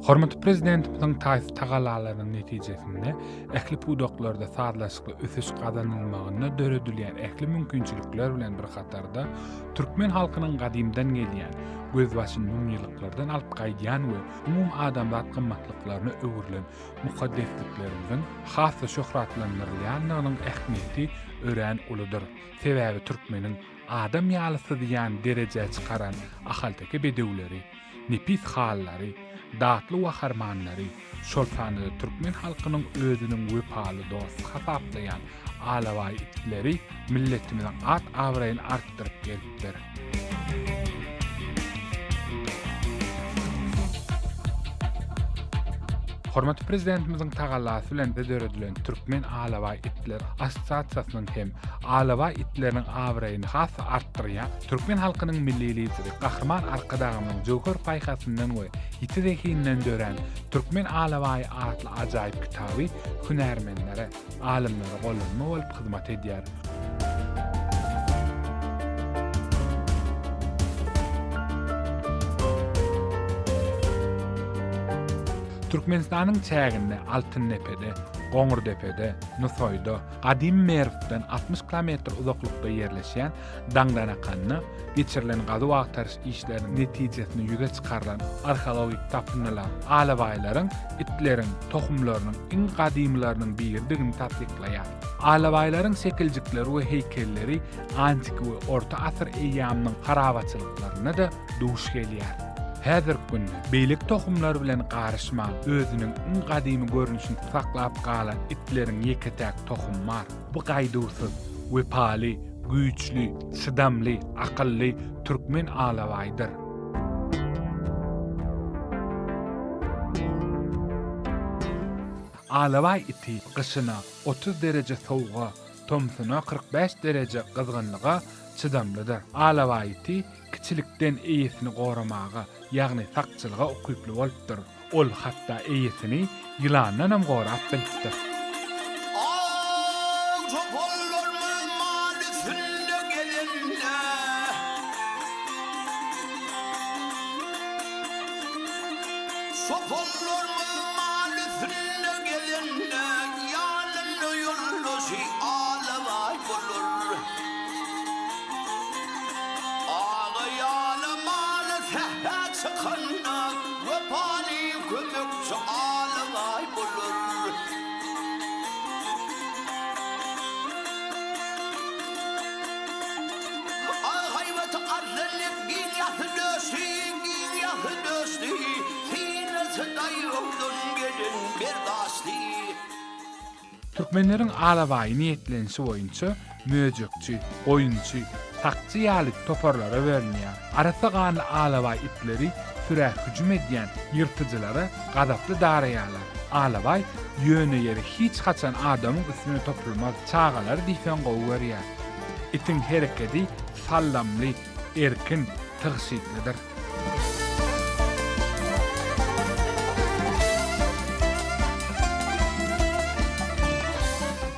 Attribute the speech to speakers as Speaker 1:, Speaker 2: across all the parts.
Speaker 1: Hormatly Prezidentimiziň taýsyz tagallalarynyň netijesinde ähli pudaklarda sazlaşykly ösüş gazanylmagynda döredilýän ähli mümkinçilikler bilen bir hatarda türkmen halkynyň gadymdan gelýän, gözbaşyny müňýyllyklardan alyp gaýdýan we umumadamzat gymmatlyklaryna öwrülen mukaddesliklerimiziň has-da şöhratlandyrylýandygynyň ähmiýeti örän uludyr. Sebäbi türkmeniň adam ýaly syzýan derejä çykaran ahalteke bedewleri, nepis halylary, datly waharmanlary, şol sanda-da türkmen halkynyň özüniň wepaly dosty hasaplaýan alabaý itleri milletimiziň at-abraýyny artdyryp gelipdir. Hormatly Prezidentimiziň tagallasy bilen döredilen Türkmen alabaý itler assosiasiýasynyň hem alabaý itleriniň abraýyny has-da artdyrýan türkmen halkynyň Milli Lideri Gahryman Arkadagymyzyň jöwher paýhasyndan we ýiti zehininden dörän Türkmen alabaýy atly ajaýyp kitaby hünärmenlere, alymlara gollanma bolup hyzmat edýär. Türkmenistanyň çäginde Altyndepede, Goňurdepede, Nusaýda, gadymy Merwden 60 kilometr uzaklykda ýerleşýän Daňdanakanda geçirilen gazuw-agtaryş işleriniň netijesinde ýüze çykarylan arheologik tapyndylar alabaýlaryň, itleriň tohumlarynyň iň gadymylarynyň biridigini tassyklaýar. Alabaýlaryň şekiljikleri we heýkelleri antiki we orta asyr eýýamynyň harabaçylyklarynda-da duş gelýär. Häzirki günde beýleki tohumlar bilen garyşman, özüniň iň gadymy görnüşini saklap galan itleriň ýeke-täk tohumy bar. Bu gaýduwsyz, wepaly, güýçli, çydamly, akylly türkmen alabaýydyr. Alabaý iti gyşyna 30 dereje sowuga, tomsuna 45 dereje gyzgynlyga çydamlydyr. Alabaý iti kiçilikden eýesini goramaga, ýagny sakçylyga ukyply bolupdyr. Ol hatda eýesini ýylandanam gorap bilipdir.
Speaker 2: Aw çopanlarymyz mal üstünde gezende. Çopanlarymyz mal üstünde gezende, Ýanynda ýoldaşy alabaý bolar. Aga ýaly maly sähra çykanda, Wepaly kömekçi alabaý bolar. Ak haýbaty arslan dek giň ýasy döşli, Giň ýasy döşli, Synasy daýawdan gelen berdaşly.
Speaker 1: Türkmenleriň alabaýy niýetlenişi boýunça möjekçi, goýunçy, sakçy ýaly toparlara bölünýär. Arassa ganly alabaý itleri sürä hüjüm edýän ýyrtyjylara gazaply daraýarlar. Alabaý ýöne ýere hiç haçan adamyň üstüne topulmaz, çagalary diýseň gowy görýär. Itiň herekedi sallamly, erkin, tygşytlydyr.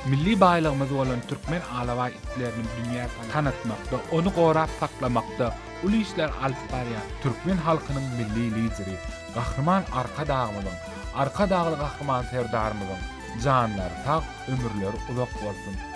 Speaker 1: Milli baýlygymyz bolan türkmen alabaý itlerini dünýä tanatmakda, ony gorap saklamakda uly işler alyp barýan türkmen halkynyň Milli Lideri Gahryman Arkadagymyzyň, Arkadagly Gahryman Serdarymyzyň janlary sag, ömürleri uzak bolsun!